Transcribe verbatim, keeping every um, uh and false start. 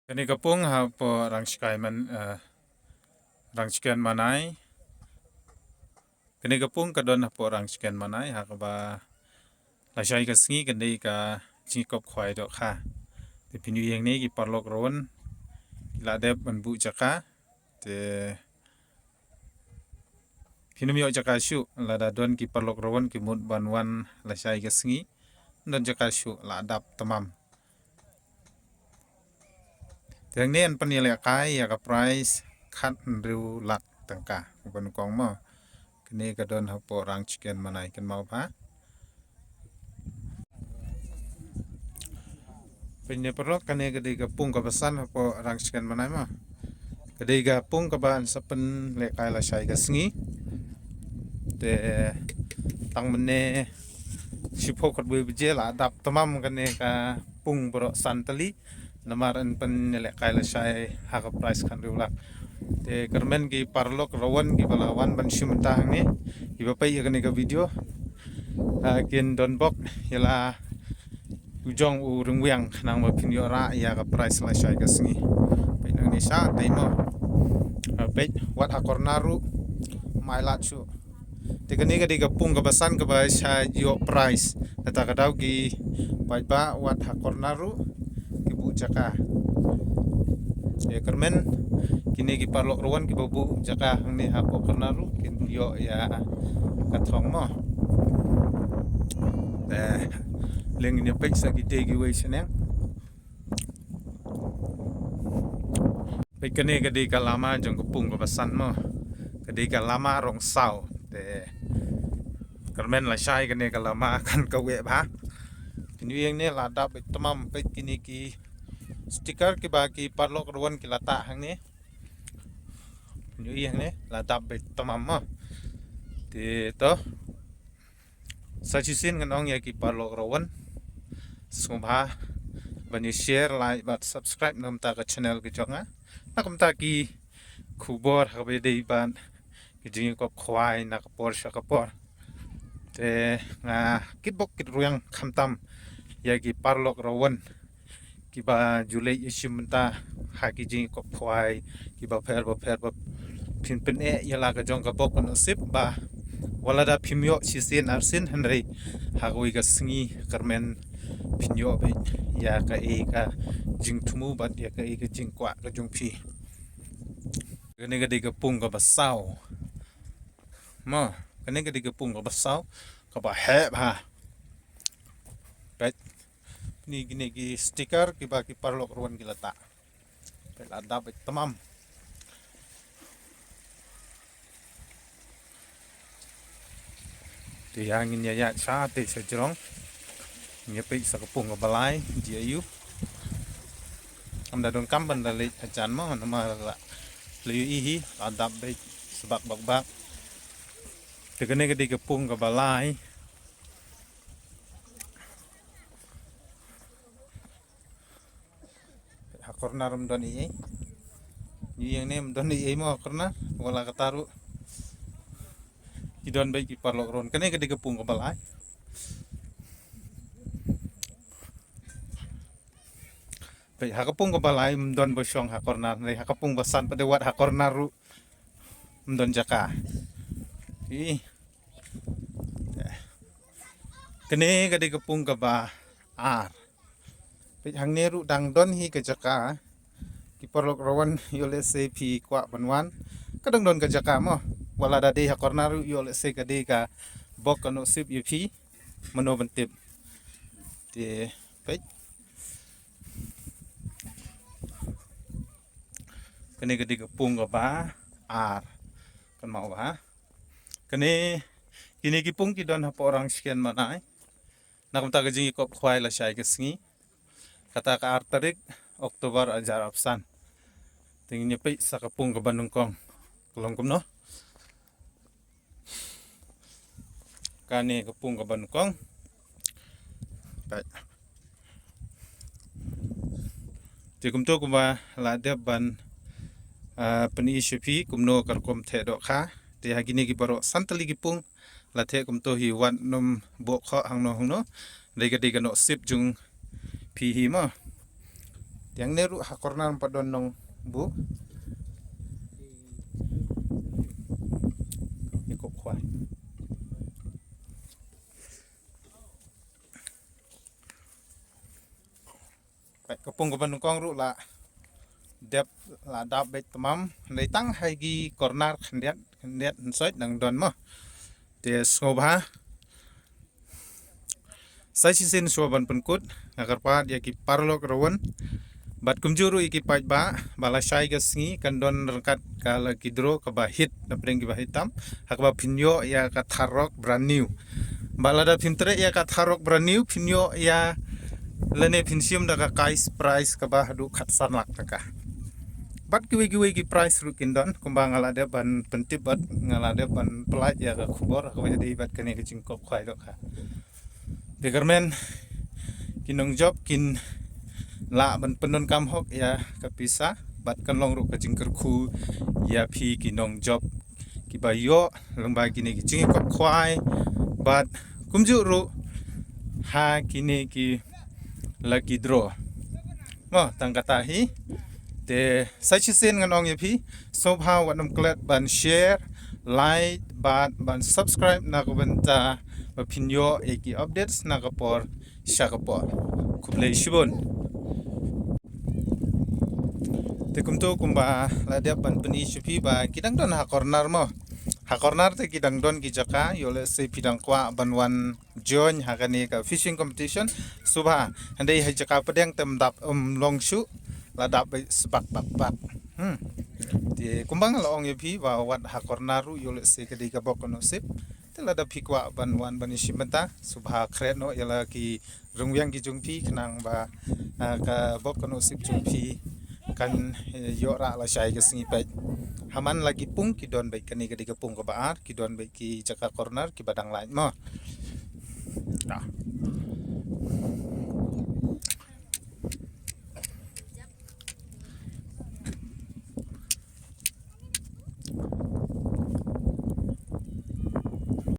Kane ka pung hapoh Rangshkai Man, eh, Rangshken Manai. Kane ka pung ka don hapoh Rangshken Manai, ha kaba lashai ka sngi kane ka jingkop khwai dohkha. Te phin ïohi hangne ki paralok rawan ki la dep ban buh jaka. Te phin ym ïoh jaka shuh, lada don ki paralok rawan ki mut ban wan lashai ka sngi, don jaka shuh, la dap tamam. Te hangne yn pynïalehkai ïa ka prize khathynriew lak tyngka. Ba nyngkong mo. Kane ka don hapoh Rangshken Manai, kynmaw bha. Peit ne paralok, kane ka dei ka pung kaba san hapoh Rangshken Manai mo. Ka dei ka pung kaba yn sa pynlehkai lashai ka sngi. Te tang mynne shiphew khatwei baje la dap tamam kane ka pung baroh san tylli. Namar yn pynlehkai lashai ha ka prize khathynriew lak. Te kyrmen ki paralok rawan kiba la wan ban shim bynta hangne, kiba peit ïa kane ka video, ah, kin don bok ïa la u jong u ryngwiang khnang ba phin ïoh rah ïa ka prize lashai ka sngi. Peit nangne sha dei mo. Ah, peit wat ha corner ruh ym ailad shuh. Te kane ka dei ka pung kaba san kaba sa ïoh prize. Kata ka daw ki paidbah wat ha corner ruh ki buh jaka. Te kyrmen kine ki paralok rawan kiba buh jaka hangne hapoh corner ruh kin ïoh ïa ka thong mo. Te leng ngin ïa peit sa kitei kiwei shaneng. Peit kane ka dei ka lama jong ka pung kaba san mo. Ka dei ka lama rong saw. Te kyrmen lashai kane ka lama kan ka weh bha. Phin ïohi hangne la dap beit tamam, peit kine ki sticker kiba ki paralok rawan ki la tah hangne. Phin ïohi hangne la dap beit tamam mo. Te to. Sa shisien ngan ong ïa ki paralok rawan, sngewbha ban ïa share, like bad subscribe na ka bynta ka channel ka jong nga. Na ka bynta ki khubor ha kaba ïadei bad ki jingïakop khwai na ka por sha ka por. Te nga kitbok kitrwiang khamtam ïa ki paralok rawan kiba ju leit ïashim bynta ha ki jingïakop khwai kiba pher ba pher ba phin pyneh ïa la ka jong ka bok ka nusip ba wat lada phim ïoh shisien arsien hynrei ha kawei ka sngi kyrmen phin ïoh beit ïa kaei ka jingthmu bad ïa kaei ka jingkwah ka jong phi. Kane ka dei ka pung kaba saw. Mo, kane ka dei ka pung kaba saw, kaba heh bha. Peit. Kine, kine ki sticker kiba ki paralok rawan ki la tah. Peit la dap beit tamam. Te ïa ngin ïa ïaid sha te sha jrong. Ngin ïa peit sa ka pung kaba lai, jia ïa u. Kam da donkam ban da leit hajan mo, namar la, la ïohi hi, la dap beit sbak bak bak. Te kane ka dei ka pung kaba lai. Ha corner ym don ei ei. Ngi ïeng ne ym don ei ei mo ha corner. Wat la kata ruh ki don beit ki paralok rawan. Kane ka dei ka pung kaba lai. Peit ha ka pung kaba lai ym don ba shong ha corner. Hynrei ha ka pung ba san pat de wat ha corner ruh ym don jaka. Ih. Kane ka dei ka pung kaba ar. Peit hangne ruh dang don hi ka jaka. Ki paralok rawan ïoh lehse phi kwah ban wan. Ka dang don ka jaka mo. Wat la da dei ha corner ruh ïoh lehse ka dei ka bok ka nusip ïa phi. Mano ban tip. Te peit. Kane ka dei ka pung kaba ar. Kynmaw bha. Kane, kine ki pung ki don hapoh Rangshken Manai. Na ka bynta ka jingïakop khwai lashai ka sngi. Kata ka ar tarik October arhajar arphew san. Te ngin ïa peit sa ka pung kaba nyngkong. Ka long kumno. Kane ka pung kaba nyngkong. Peit. Te kumto kumba la dep ban, ah, pyni sha phi kumno ka rukom theh dohkha. Te ha kine ki baroh san tylli ki pung la theh kumto hi, wat nym buh khoh hangno hangno. Dei ka dei ka nusip jong phi hi mo. Te hangne ruh ha corner pat don nongbuh ïa ki kop khwai. Peit, ka pung kaba nyngkong ruh la dep, la dap beit tamam. Hynrei tang ha ki corner khyndiat khyndiat hynsoit dang don mo. Te sngewbha sa shisien shuwa ban pynkut, nga kyrpad ïa ki paralok ruh, bad kumjuh ruh ïa ki paidbah, ba lashai ka sngi kan don ryngkat ka lucky draw kaba hit, na pdeng kiba hit tam, ha kaba phin ïoh ïa ka thar rock brand new. Bad lada phin treh ïa ka thar rock brand new, phin ïoh ïa, lane phin shim da ka cash prize kaba haduh khatsan lak taka. Bad kiwei kiwei ki prize ruh kin don, kumba nga la dep ban pyntip bad nga la dep ban pyllait ïa ka khubor ha kaba ïadei bad kane ka jingkop khwai dohkha. Te kyrmen ki nongjop kin lah ban pyndonkam hok ïa ka pisa, bad kan long ruh ka jingkyrkhu ïa phi ki nongjop kiba ïoh lyngba kine ki jingkop khwai, bad kumjuh ruh ha kine ki lucky draw. Mo, tang kata hi. Te sa shisien ngan ong ïa phi, sngewbha wat nym klet ban share, like, bad ban subscribe na ka bynta ba phin ïoh ïa ki updates na ka por sha ka por. Khublei shibun. Te kumto kumba la dep ban pyni sha phi ba ki dang don ha corner mo. Ha corner te ki dang don ki jaka, ïoh lehse phi dang kwah ban wan join ha kane ka fishing competition, sngewbha. Hynrei ha jaka pdeng te ym dap, ym long shuh, la dap beit sbak bak bak. Hmm. Te kumba nga la ong ïa phi ba wat ha corner ruh ïoh lehse ka dei ka bok ka nusip. Te lada phi kwah ban wan ban ïashim bynta, sngewbha kren noh ïa la ki ryngwiang ki jong phi khnang ba, ah, ka bok ka nusip jong phi kan, eh, ïoh rah lashai ka sngi peit. Ha man la ki pung ki don beit, kane ka dei ka pung kaba ar, ki don beit ki jaka corner kiba dang lait mo. Ah.